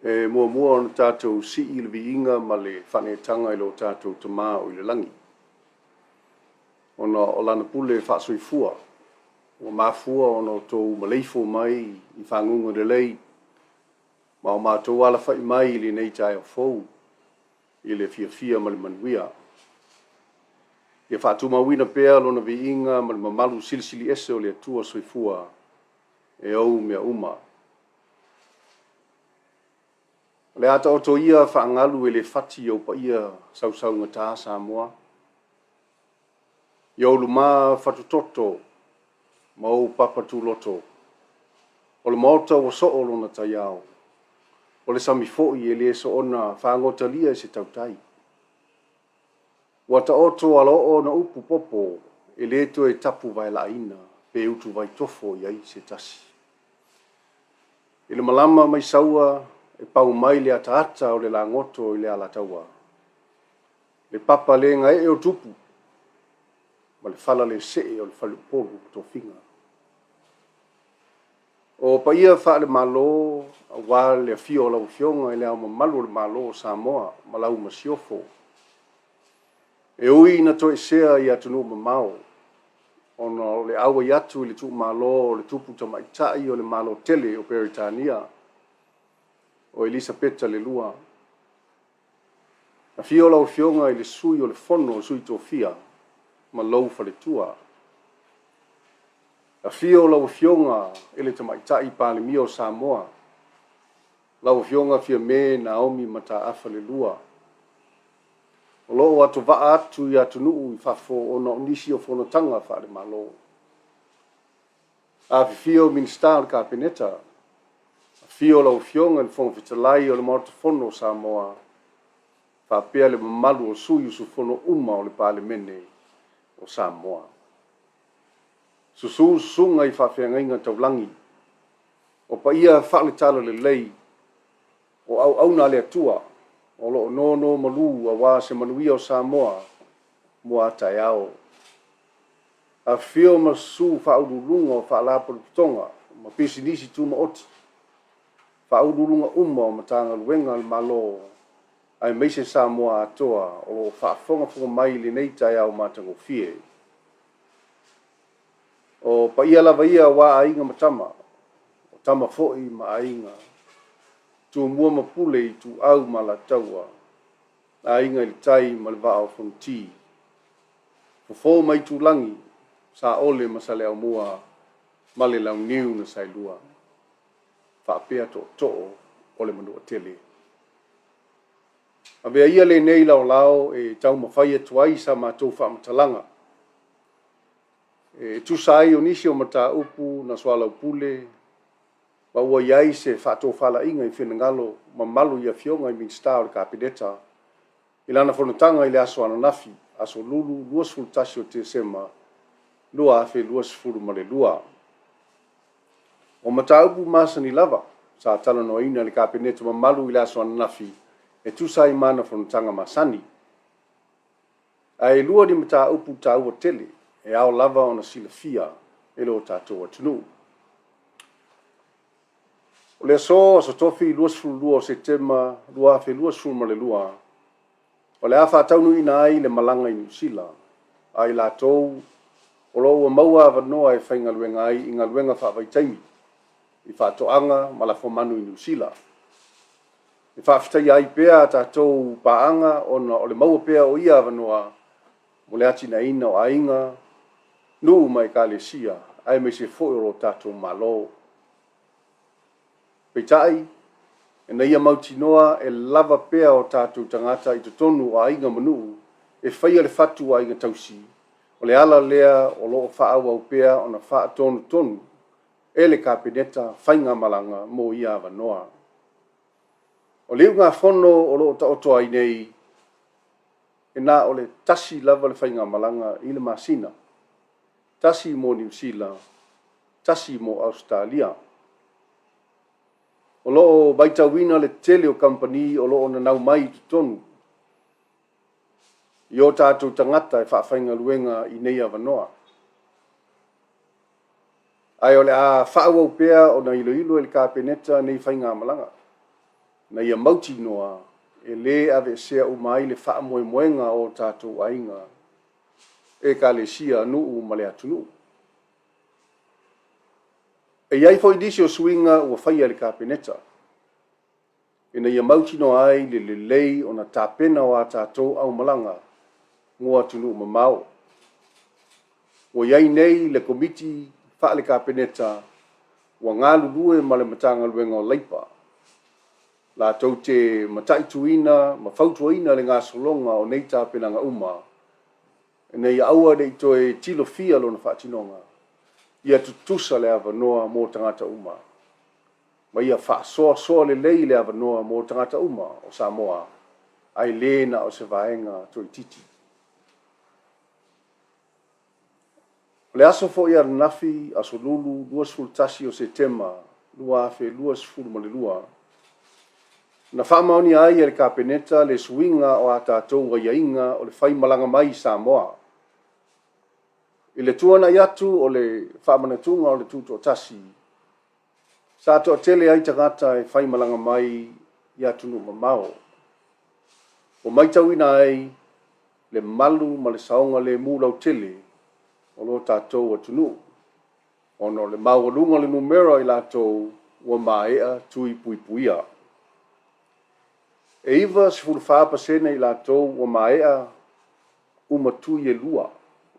E muamua ona tatou sii le viiga ma le faaneetaga i lo tatou Tama o i le lagi, ona o Lana pule faasoifua ua mafua ona outou maleifua mai i faguga lelei ma o matou alafai mai i lenei taeao fou i le fiafia ma le manuia. Ia faatumauina pea Lona viiga ma le mamalu silisili ese o le Atua Soifua e ou mea uma. O le a taoto ia faagalu e le fati i ou paia sausaugata Samoa, i ou luma fatutoto ma ou papa tuloto, o le Maota ua soo lona taiao, o le sami foi e le soona fagotalia e se tautai. Ua taoto alaoo ona upu popo e le toe tapuvaelaaina pe utuvaitofo i ai se tasi. I le malama mai saua e pau mai le ataata o le lagoto i le Alataua, le papa le gaee o Tupu ma le falalesee o le faleupolu o tofiga. O paia faale-Malo aua le afio o lau Afioga i Le Ao Mamalu o le Malo o Samoa ma lau Masiofo, e ui ina toesea i atunuu mamao ona o le auai atu i le tuumalo o le Tupu Tamaitai o le Malo tele o Peretania o Elisapeta II. Afio lau Afioga i le Sui o le Fono a Sui Tofia ma lou faletua. Afio lau Afioga i le Tamaitai Palemia o Samoa, lau Afioga Fiame Naomi Mataafa II. O lo o atovaa atu i atunuu i fafo ona o nisi o fonotaga faale-Malo. Afifio Minisita o le Kapeneta, afio lau Afioga i le Fofoga Fetalai o le Maota Fono o Samoa faapea le mamalu o sui usufono uma o le Palemene o Samoa. Susu susuga i faafeagaiga taulagi, o paia faale-Talalelei o auauna a le Atua o lo o nonomanu aua se manuia o Samoa mo a taeao. Afifio ma susu Faauluuluga o Faalapotopotoga ma Pisinisi Tumaoti, Faauluuluga uma o Matagaluega a le Malo aemaise Samoa atoa o lo o faafogafoga mai i lenei taeao matagofie. O paia lava ia aua Aiga ma Tama, o Tama foi ma Aiga, Tumua ma Pule, Ituau ma Alataua, Aiga i le Tai ma le Vaa o Fonoti, Fofo ma Aitulagi, Saole ma Saleaaumua ma le Launiu na Saelua, faapea tootoo o le Manuatele. Avea ia lenei laolao e taumafai atu ai sa matou faamatalaga e tusa ai o nisi o mataupu na soalaupule ma ua i ai se faatofalaiga i finagalo mamalu i Afioga i Minisita o le Kapeneta i lana fonotaga i le aso ananafi, aso Lulu 21 o Tesema 2022. O mataupu masani lava sa talanoaina e le Kapeneta mamalu i le aso ananafi e tusa ai ma ana fonotaga masani. Ae 2 ni mataupu taua tele e ao lava ona silafia e lo tatou atunuu. O le aso, Aso Tofi 22 o Setema 2022, o le a faataunuuina ai le malaga i Niu Sila a i latou o lo o ua maua avanoa e faigaluega ai i galuega faavaitaimi i faatoaga ma lafomanu i Niu Sila. E faafetaia ai pea a tatou paaga ona o le maua pea o ia avanoa mo le atinaeina o aiga, nuu ma Ekalesia, aemaise foi o le tatou Malo. Peitai, ina ia mautinoa e lava pea o tatou tagata i totonu o aiga ma nuu e faia le fatu a aiga tausi, o le ala lea o lo o faaauau pea ona faatonutonu e le Kapeneta faigamalaga mo ia avanoa. O le iugafono o lo o taoto ai nei, e na o le tasi lava le faigamalaga i le masina, tasi mo Niu Sila, tasi mo Ausetalia. O lo o matauina le tele o kamupani o lo o nanau mai i totonu i o tatou tagata e faafaigaluega i nei avanoa, ae o le a faaauau pea ona iloilo e le Kapeneta nei faigamalaga. ina ia mautinoa e lē aveesea uma ai le faamoemoega o o tatou aiga, Ekalesia, nuu ma le atunuu. E i ai foi nisi o suiga ua faia e le Kapeneta ina ia mautinoa ai le lelei ona tapena o a tatou aumalaga mo atunuu mamao. Ua i ai nei le Komiti faale-Kapeneta ua galulue ma le Matagaluega o Leipa, latou te mataituina ma fautuaina le gasologa o nei tapenaga uma, ina ia aua ne i toe tilofia lona faatinoga, ia tutusa le avanoa mo tagata uma, ma ia faasoasoa lelei le avanoa mo tagata uma o Samoa, ae le na o se vaega toaitiiti. O le aso foi ananafi, aso Lulu 21 o Setema 2022, na faamaonia ai e le Kapeneta le suiga o a tatou aiaiga o le faimalaga mai i Samoa. I le tuanai atu o le faamanatuga o le Tutoatasi, sa toatele ai tagata e faimalaga mai i atunuu mamao. Ua matauina ai le malu ma le saogalemu lautele o lo tatou atunuu ona o le maualuga o le numera o i latou ua maea tui puipuia. E 94% i latou ua maea uma tui e lua,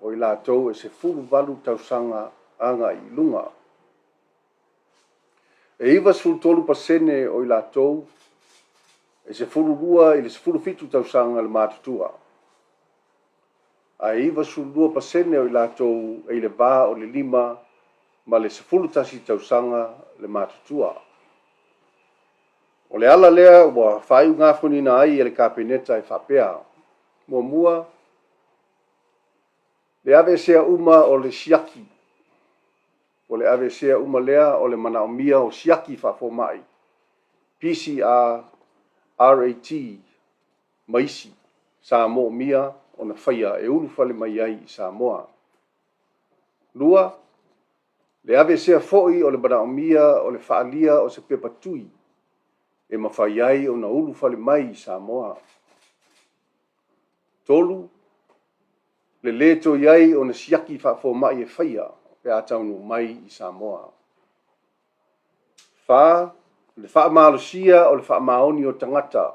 o i latou e 18 tausaga agai i luga. E 93% o i latou e 12 i le 17 tausaga le matutua, ae 92% o i latou e i le va o le 5 ma le 11 tausaga le matutua. O le ala lea ua faaiugafonoina ai e le Kapeneta e faapea; Muamua, le aveesea uma o le siaki, o le aveesea uma lea o le manaomia o siaki faafomai, PCR, RAT ma isi sa moomia ona faia e ulufale mai ai i Samoa. Lua, le aveesea foi o le manaomia o le faaalia o se pepa tui e mafai ai ona ulufale mai i Samoa. Tolu, le le toe i ai o ni siaki faafomai e faia pe a taunuu mai i Samoa. Fa, le faamalosia o le faamaoni o tagata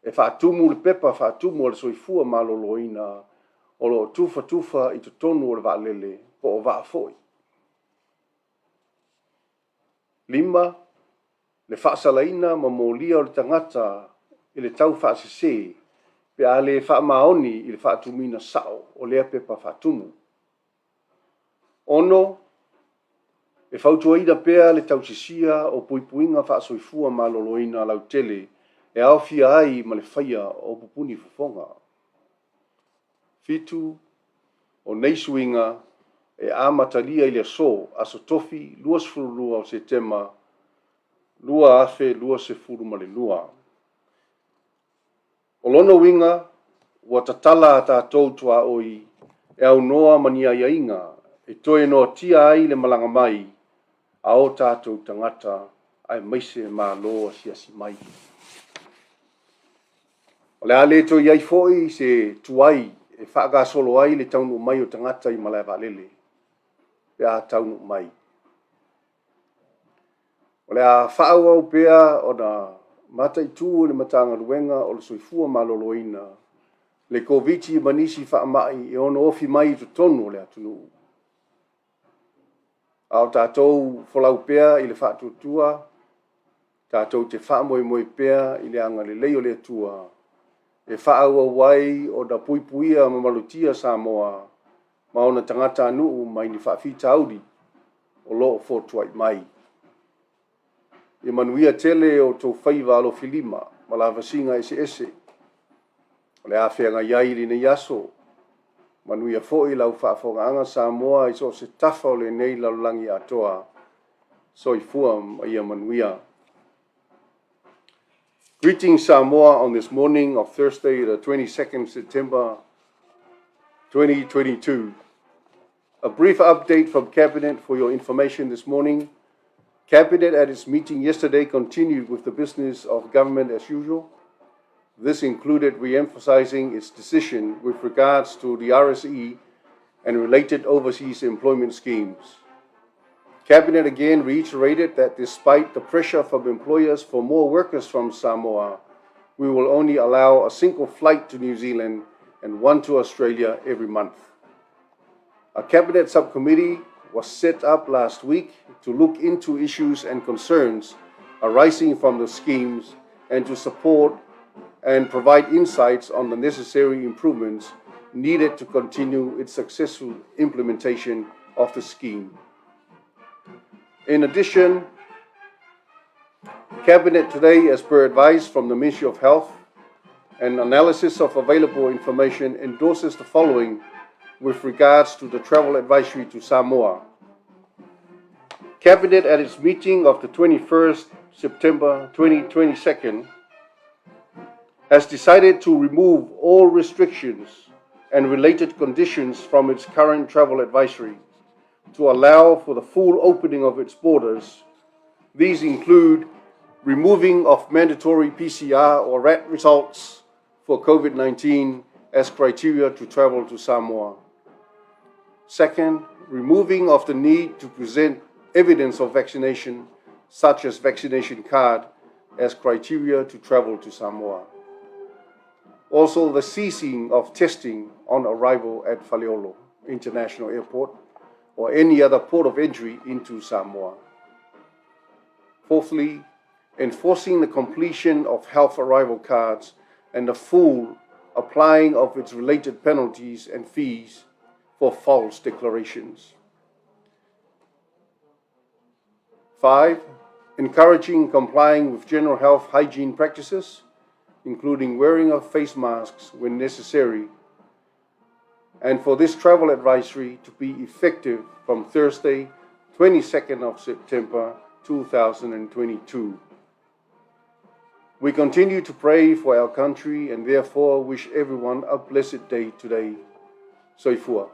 e faatumu le pepa faatumu a le Soifua Maloloina o lo o tufatufa i totonu o le vaalele po o vaa foi. Lima, le faasalaina ma molia o le tagata i le taufaasese pe a le faamaoni i le faatumuina sao o lea pepa faatumu. 6, e fautuaina pea le tausisia o puipuiga faa-soifua maloloina lautele e aofia ai ma le faia o pupuni fofoga. 7, O nei suiga e amatalia i le aso, Aso Tofi 22 o Setema 2022. O lona uiga, ua tatala a tatou tuaoi e aunoa ma ni aiaiga e toe noatia ai le malaga mai a o tatou tagata aemaise malo asiasi mai. O le a le toe i ai foi se tuai e faagasolo ai le taunuu mai o tagata i malaevaalele pe a taunuu mai. O le a faaauau pea ona mataitu e le Matagaluega o le Soifua Maloloina le Koviti-19 ma nisi faamai e ono ofi mai i totonu o le atunuu, a o tatou folau pea i le faatuatua, tatou te faamoemoe pea i le agalelei o le Atua e faaauau ai ona puipuia ma malutia Samoa ma ona tagatanuu mai ni faafitauli o lo o fotuai mai. Ia manuia tele outou faiva alofilima ma lavasiga eseese o le a feagai ai i lenei aso. Manuia foi lau faafofogaaga Samoa i so o se tafa o lenei lalolagi atoa. Soifua ma ia manuia. Greetings Samoa on this morning of Thursday, the 22nd September 2022. A brief update from Cabinet for your information this morning. Cabinet at its meeting yesterday continued with the business of government as usual. This included re-emphasizing its decision with regards to the RSE and related overseas employment schemes. Cabinet again reiterated that despite the pressure from employers for more workers from Samoa, we will only allow a single flight to New Zealand and one to Australia every month. A Cabinet subcommittee was set up last week to look into issues and concerns arising from the schemes and to support and provide insights on the necessary improvements needed to continue its successful implementation of the scheme. In addition, Cabinet today, as per advice from the Ministry of Health and analysis of available information, endorses the following with regards to the travel advisory to Samoa. Cabinet at its meeting of the 21st September 2022 has decided to remove all restrictions and related conditions from its current travel advisory to allow for the full opening of its borders. These include removing of mandatory PCR or RAT results for COVID-19 as criteria to travel to Samoa. Second, removing of the need to present evidence of vaccination, such as vaccination card, as criteria to travel to Samoa. Also, the ceasing of testing on arrival at Faleolo International Airport or any other port of entry into Samoa. Fourthly, enforcing the completion of health arrival cards and the full applying of its related penalties and fees for false declarations. 5, encouraging complying with general health hygiene practices, including wearing of face masks when necessary, and for this travel advisory to be effective from Thursday, 22nd of September 2022. We continue to pray for our country and therefore wish everyone a blessed day today. Soifua.